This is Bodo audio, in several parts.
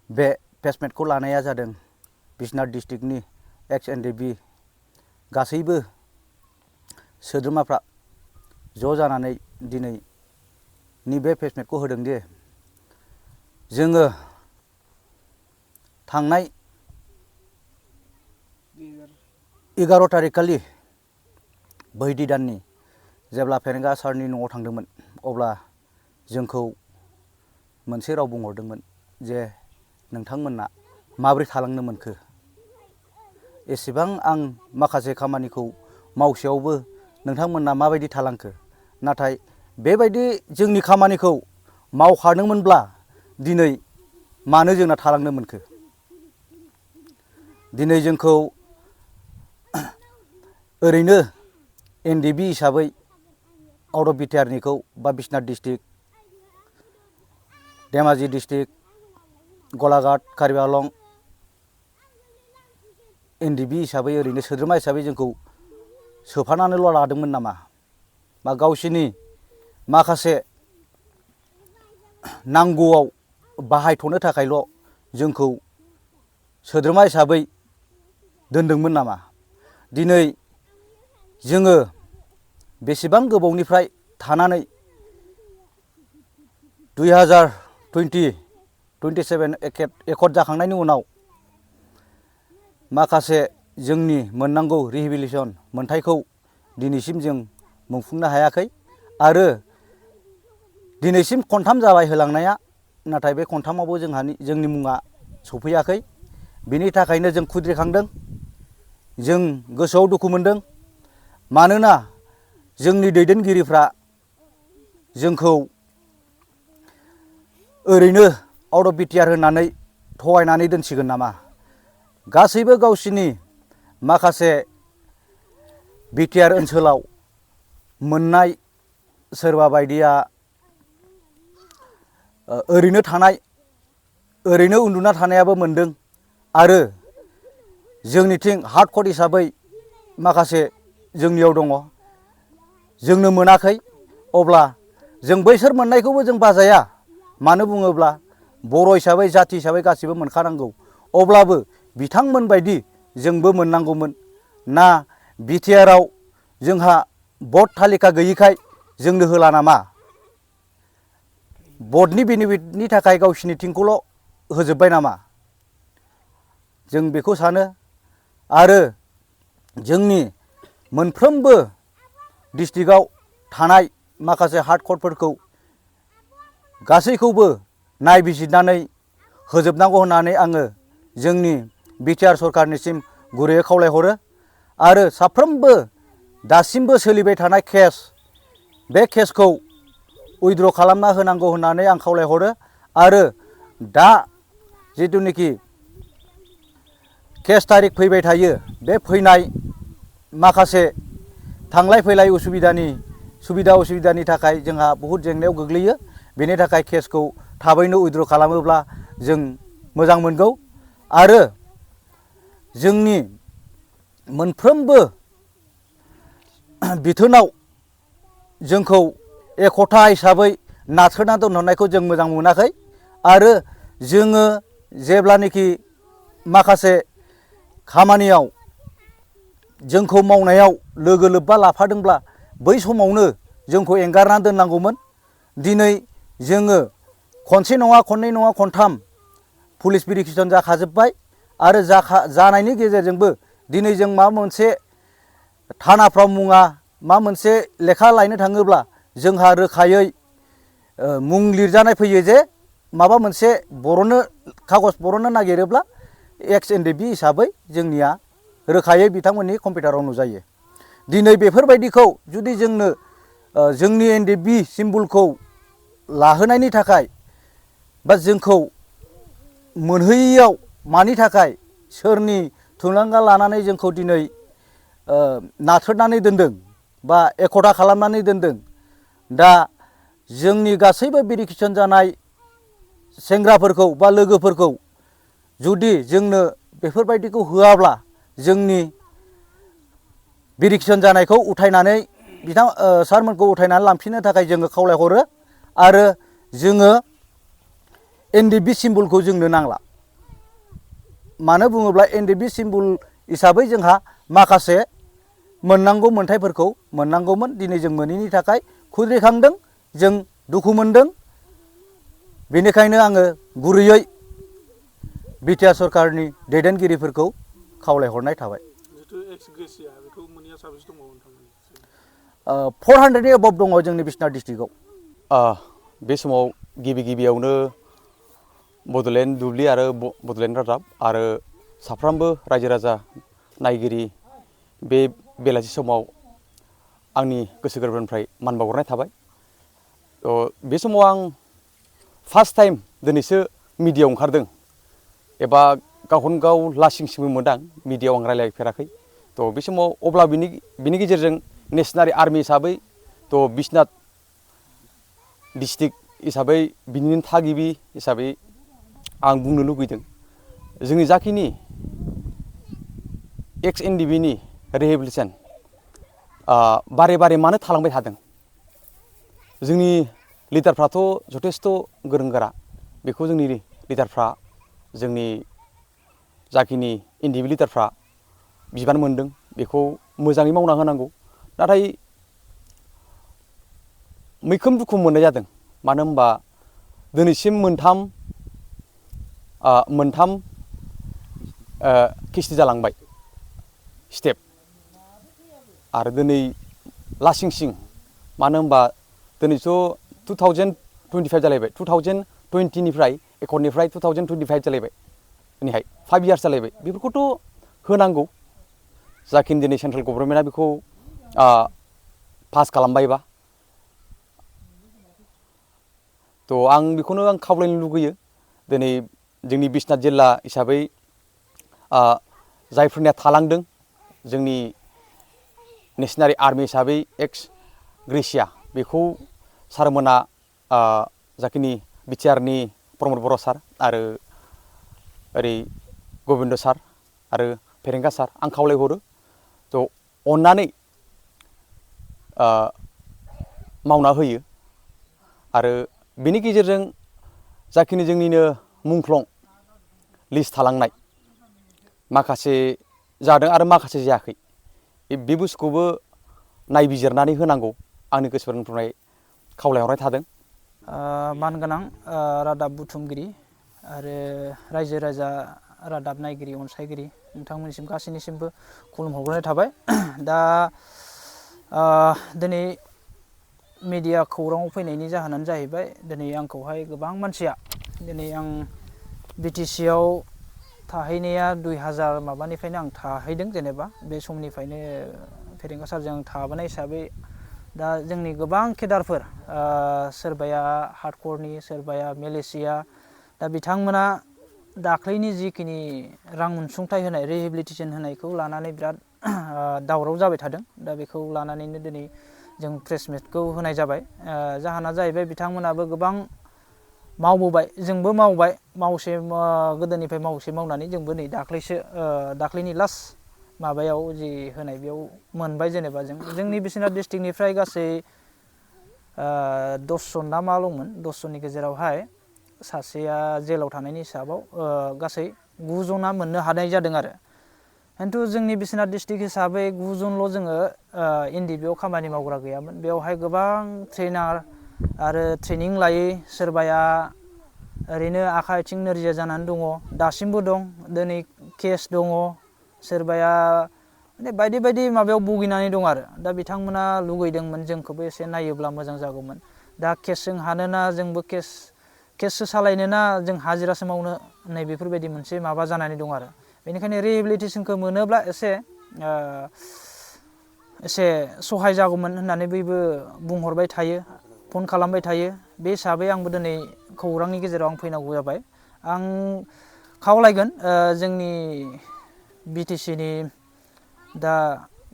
बे प्लेसमेन्टखौ लानाया जादों बिश्वनाथ डिस्ट्रिक्टनि एक्स-NDFB गासैबो सोद्रोमाफ्रा ज' जानानै दिनैनि बे प्लेसमेन्टखौ होदों दि जोङो थांनाय 11 तारिखखालि बैदि दाननि जेब्ला फेरेंगा सारनि न'आव थांदोंमोन अब्ला जोंखौ मोनसे राव बुंहरदोंमोन जे नोंथांमोना माबोरै थालांनो मोनखो एसेबां आं माखासे खामानिखौ मावसेयावबो नोंथांमोना माबायदि थालांखो नाथाय बेबायदि जोंनि खामानिखौ मावखादोंमोनब्ला दिनै मानो जोंना थालांनो मोनखो दिनै जोंखौ ओरैनो NDFB हिसाबै आउट अफ बिटिआरनिखौ बा बिश्वनाथ डिस्ट्रिक्ट धेमाजि डिस्ट्रिक्ट गलाघाट कार्बि आलं NDFB हिसाबै ओरैनो सोद्रोमा हिसाबै जोंखौ सोफानानैल' लादोंमोन नामा बा गावसिनि माखासे नांगौआव बाहायथ'नो थाखायल' जोंखौ सोद्रोमा हिसाबै दोनदोंमोन नामा दिनै जोङो बेसेबां गोबावनिफ्राय थानानै 2027 एकर्ड जाखांनायनि उनाव माखासे जोंनि मोननांगौ रिहेबिलिटेसन मोनथायखौ दिनैसिम जों मोनफुंनो हायाखै आरो दिनैसिम खनथाम जाबाय होलांनाया नाथाय बे खनथामावबो जोंनि मुङा सफैयाखै बिनि थाखायनो जों खुद्रिखांदों जों गोसोआव दुखु मोनदों मानोना जोंनि दैदेनगिरिफ्रा जोंखौ ओरैनो आउट अफ बिटिआर होननानै थगायनानै दोनसिगोन नामा गासैबो गावसिनि माखासे बिटिआर ओनसोलाव मोननाय सोरबा बायदिया ओरैनो थानाय ओरैनो उन्दुना थानायाबो मोनदों आरो जोंनिथिं हार्ड कड हिसाबै माखासे जोंनियाव दङ जोंनो मोनाखै अब्ला जों बैसोर मोननायखौबो जों बाजाया मानो बुङोब्ला बर' हिसाबै जाथि हिसाबै गासिबो मोनखानांगौ अब्लाबो बिथांमोन बायदि जोंबो मोननांगौमोन ना बिटिआरआव जोंहा भट तालिका गैयिखाय जोंनो होला नामा भटनि बेनिफिटनि थाखाय गावसिनिथिंखौल' होजोब्बाय नामा जों बेखौ सानो आरो जोंनि मोनफ्रोमबो डिस्ट्रिक्टआव थानाय माखासे हार्ड क'डफोरखौ गासैखौबो नायबिजिरनानै होजोबनांगौ होननानै आङो जोंनि बिटिआर सरकारनिसिम गुरैयै खावलायहरो आरो साफ्रोमबो दासिमबो सोलिबाय थानाय केस बे केसखौ उइथड्र खालामना होनांगौ होननानै आं खावलायहरो आरो दा जिथुनिखि केस तारिख फैबाय थायो बे फैनाय माखासे थांलाय फैलाय उसुबिदानि थाखाय जोंहा बहुद जेंनायाव गोग्लैयो बेनि थाखाय केसखौ थाबैनो उइथड्र खालामोब्ला जों मोजां मोनगौ आरो जोंनि मोनफ्रोमबो बिथोनाव जोंखौ एकता हिसाबै नाथ्रोदना दोनहरनायखौ जों मोजां मोनाखै आरो जोङो जेब्लानोखि माखासे खामानियाव जोंखौ मावनायाव लोगो लोब्बा लाफादोंब्ला बै समावनो जोंखौ एंगारना दोननांगौमोन दिनै जोङो खनसे नङा खननै नङा खनथाम पुलिस भेरिफिकेसन जाखाजोब्बाय आरो जानायनि गेजेरजोंबो दिनै जों माबा मोनसे थानाफ्राव मुङा माबा मोनसे लेखा लायनो थाङोब्ला जोंहा रोखायै मुं लिरजानाय फैयो जे माबा मोनसे कागज बरननो नागिरोब्ला Ex-NDFB हिसाबै जोंनिया रोखायै बिथांमोननि कम्पिउटाराव नुजायो दिनै बेफोरबायदिखौ जुदि जोंनो जोंनि NDFB सिम्बलखौ लाहोनायनि थाखाय बा जोंखौ मोनहैयैयाव मानि थाखाय सोरनि थुलुंगा लानानै जोंखौ दिनै नाथ्रोदनानै दोनदों बा एकता खालामनानै दोनदों दा जोंनि गासैबो भेरिफिकेसन जानाय सेंग्राफोरखौ बा लोगोफोरखौ जुदि जोंनो बेफोरबायदिखौ होआब्ला जोंनि भेरिफिकेसन जानायखौ उथायनानै सारमोनखौ उथायनानै लांफिननो थाखाय जोङो खावलायहरो आरो जोङो NDFB सिम्बलखौ जोंनो नांला मानो बुङोब्ला एनडिएफबि सिम्बल हिसाबै जोंहा माखासे मोननांगौ मोन्थायफोरखौ मोननांगौमोन दिनै जों मोनैनि थाखाय खुद्रिखांदों जों दुखु मोनदों बेनिखायनो आङो गुरैयै बिटिआर सरकारनि दैदेनगिरिफोरखौ खावलायहरनाय थाबाय। जिथु एक्स ग्रेसिया बेखौ मोनैया साबेसे दङ नोंथांमोननि? 400 एबभ दङ जोंनि बिश्वनाथ डिस्ट्रिक्टआव। बे समाव गिबियावनो बड'लेण्ड दुब्लि आरो बड'लेण्ड रादाब आरो साफ्रोमबो रायजो राजा नायगिरि बे बेलासि समाव आंनि गोसो गोरबोनिफ्राय मान बावहरनाय थाबाय। बे समाव आं फार्स्ट टाइम दिनैसो मिडियायाव ओंखारदों एबा गावखौनो गाव लासिं सिंबो मोनदां मिडियायाव आं रायज्लायफेराखै। बे समाव अब्ला बिनि गेजेरजों नेसनाल आर्मि हिसाबै बिश्वनाथ डिस्ट्रिक्ट हिसाबै बिनिनो थागिबि हिसाबै आं बुंनो लुगैदों जोंनि जाखिनि एक्स-NDFB रिहेबिलिटेसन बारे बारे मानो थालांबाय थादों। जोंनि लिडारफ्राथ' जथेस्थ' गोरों गोरा बेखौ जोंनि लिडारफ्रा जोंनि जाखिनि NDFB लिडारफ्रा बिबान मोनदों बेखौ मोजाङै मावना होनांगौ। नाथाय मैखोम दुखु मोननाय जादों मानो होनबा दिनैसिम मोनथाम किस्ति जालांबाय स्टेप आरो दिनै लासिंसिं मानो होनबा दिनैथ' 2025 जालायबाय 2020निफ्राय एकर्डनिफ्राय 2025 जालायबाय दिनैहाय 5 इयार्स जालायबाय बेफोरखौथ' होनांगौ जाखिनि दिनै सेन्ट्रेल गभर्नमेन्टआ बेखौ पास खालामबायबा आं बेखौनो खावलायनो लुगैयो दिनै जोंनि बिश्वनाथ जिल्ला हिसाबै जायफोरनिया थालांदों जोंनि नेसनाल आर्मि हिसाबै एक्स ग्रेसिया बेखौ सारमोना जाखिनि बिटिआरनि प्रमद बर' सार आरो ओरै गबिन्द सार आरो फेरेंगा सार आं खावलायहरो अननानै मावना होयो आरो बेनि गेजेरजों जाखिनि जोंनिनो मुंख्लं लिस्ट थालांनाय माखासे जादों आरो माखासे जायाखै बे बुस्थुखौबो नायबिजिरनानै होनांगौ आंनि गोसोनिफ्राय खावलायहरनाय थादों। मानगोनां रादाब बुथुमगिरि आरो रायजो राजा रादाब नायगिरि अनसायगिरि नोंथांमोननिसिम गासैनिसिमबो खुलुमहरग्रोनाय थाबाय। दा दिनै मिडिया खौराङाव फैनायनि जाहोनानो जाहैबाय दिनै आंखौहाय गोबां मानसिया दिनै आं बिटिसिआव थाहैनाया 2000 माबानिफ्रायनो आं थाहैदों जेनेबा बे समनिफ्रायनो फेरेंगा सारजों आं थाबोनाय हिसाबै दा जोंनि गोबां केडारफोर सोरबाया हार्डकरनि सोरबाया मेलेसिया दा बिथांमोना दाख्लैनि जिखिनि रां अनसुंथाइ होनाय रिहेबिलिटेसन होनायखौ लानानै बिराद दावराव जाबाय थादों। दा बेखौ लानानैनो दिनै जों प्रेस मिटखौ होनाय जाबाय। जाहोना जाहैबाय बिथांमोनाबो गोबां मावबोबाय जोंबो मावबाय गोदोनिफ्राय मावनानै जोंबो नै दाख्लैनि लास्ट माबायाव जि होनाय बेयाव मोनबाय जेनेबा जोंनि बिश्वनाथ डिस्ट्रिक्टनिफ्राय गासै 10 जन ना माल'मोन 10 जननि गेजेरावहाय सासेया जेलाव थानायनि हिसाबाव गासै 9 जना मोननो हानाय जादों आरो खिन्थु जोंनि बिश्वनाथ डिस्ट्रिक्ट हिसाबै 9 जनल' जोङो NDFBआव खामानि मावग्रा गैयामोन बेवहाय गोबां ट्रेनार आरो ट्रेनिं लायै सोरबाया ओरैनो आखाइ आथिं नोरजिया जानानै दङ दासिमबो दं दिनै केस दङ सोरबाया माने बायदि बायदि माबायाव भुगिनानै दं आरो दा बिथांमोना लुगैदोंमोन जोंखौबो एसे नायोब्ला मोजां जागौमोन। दा केसजों हानोना जोंबो केससो सालायनोना जों हाजिरासो मावनो नै बेफोरबायदि मोनसे माबा जानानै दं आरो बेनिखायनो रिहेबिलिटेसनखौ मोनोब्ला एसे सहाय जागौमोन होननानै बयबो बुंहरबाय थायो फन खालामबाय थायो बे हिसाबै आंबो दिनै खौरांनि गेजेराव आं फैनांगौ जाबाय। आं खावलायगोन जोंनि बिटिसिनि दा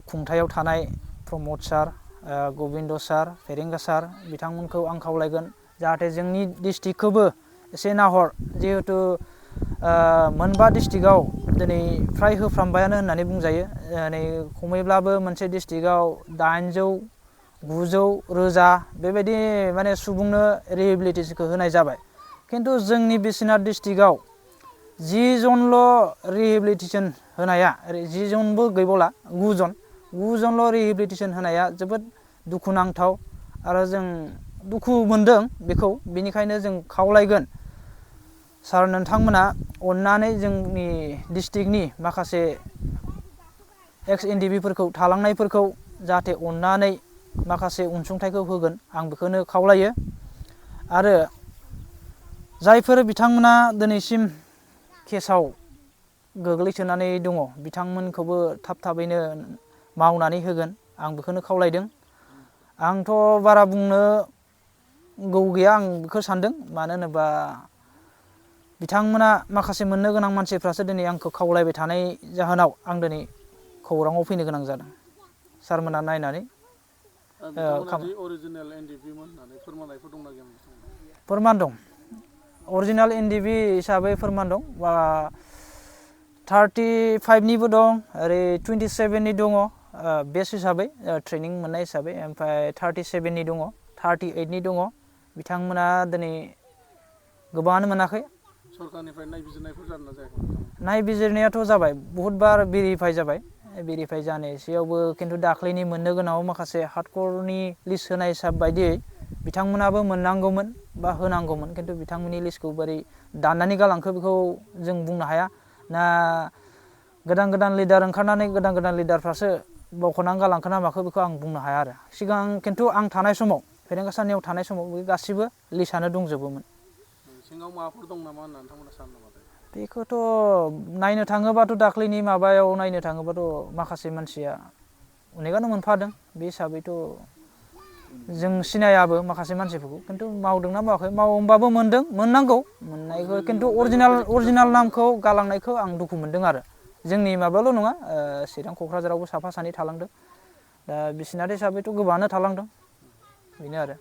खुंथायाव थानाय प्रमद सार गबिन्द सार फेरेंगा सार बिथांमोनखौ आं खावलायगोन जाहाथे जोंनि डिस्ट्रिक्टखौबो एसे नाहर जिहेथु मोनबा डिस्ट्रिक्टआव दिनै फ्राय होफ्रामबायानो होननानै बुंजायो नै खमैब्लाबो मोनसे डिस्ट्रिक्टआव 800 900 रोजा बेबायदि माने सुबुंनो रिहेबिलिटेसनखौ होनाय जाबाय खिन्थु जोंनि बिश्वनाथ डिस्ट्रिक्टआव 10 जनल' रिहेबिलिटेसन होनाया 10 जनबो गैबावला 9 जनल' रिहेबिलिटेसन होनाया जोबोद दुखुनांथाव आरो जों दुखु मोनदों बेखौ बेनिखायनो जों खावलायगोन सार नोंथांमोना अननानै जोंनि डिस्ट्रिक्टनि माखासे Ex-NDFB फोरखौ थालांनायफोरखौ जाहाथे अननानै माखासे अनसुंथाइखौ होगोन आं बेखौनो खावलायो आरो जायफोर बिथांमोना दिनैसिम केसाव गोग्लैसोनानै दङ बिथांमोनखौबो थाबैनो मावनानै होगोन आं बेखौनो खावलायदों आंथ' बारा बुंनो गैया आं बेखौ सानदों मानो होनोबा बिथांमोना माखासे मोननो गोनां मानसिफ्रासो दिनै आंखौ खावलायबाय थानाय जाहोनाव आं दिनै खौराङाव फैनो गोनां जादों सारमोना नायनानै बिथांमोना दि अरिजिनेल NDFB मोन होननानै फोरमानलाइफोर दंना गैया फोरमान दं अरिजिनेल NDFB हिसाबै फोरमान दं 35 निबो दं ओरै 27 नि दङ बेस हिसाबै ट्रेनिं मोननाय हिसाबै ओमफ्राय 37 नि दङ 38 नि दङ बिथांमोना दिनै गोबाङानो मोनाखै सरकारनिफ्राय नायबिजिरनायफोर जादोंना जायाखै नायबिजिरनायाथ' जाबाय बहुद बार भेरिफाइ जाबाय भेरिफाइ जानायसेयावबो खिन्थु दाख्लैनि मोननो गोनाङाव माखासे हार्डक'रनि लिस्ट होनाय हिसाब बायदियै बिथांमोनाबो मोननांगौमोन बा होनांगौमोन खिन्थु बिथांमोननि लिस्टखौ बोरै दाननानै गालांखो बेखौ जों बुंनो हाया ना गोदान लिडार ओंखारनानै गोदान लिडारफ्रासो बख'नानै गालांखो ना माखो बेखौ आं बुंनो हाया आरो सिगां खिन्थु आं थानाय समाव फेरेंगा सारनियाव थानाय समाव बे गासिबो लिस्टआनो दंजोबोमोन सिङाव माबाफोर दं नामा होननानै नोंथांमोना सानो नामा बेखौथ' नायनो थाङोबाथ' दाख्लैनि माबायाव नायनो थाङोबाथ' माखासे मानसिया अनेकानो मोनफादों बे हिसाबैथ' जों सिनायाबो माखासे मानसिफोरखौ खिन्थु मावदोंना मावाखै मावोबाबो मोननांगौ मोननायखौ खिन्थु अरिजिनेल नामखौ गालांनायखौ आं दुखु मोनदों आरो जोंनि माबाल' नङा चिरां क'क्राझारावबो साफा सानै थालांदों दा बिसिना हिसाबैथ' गोबाङानो थालांदों बेनो आरो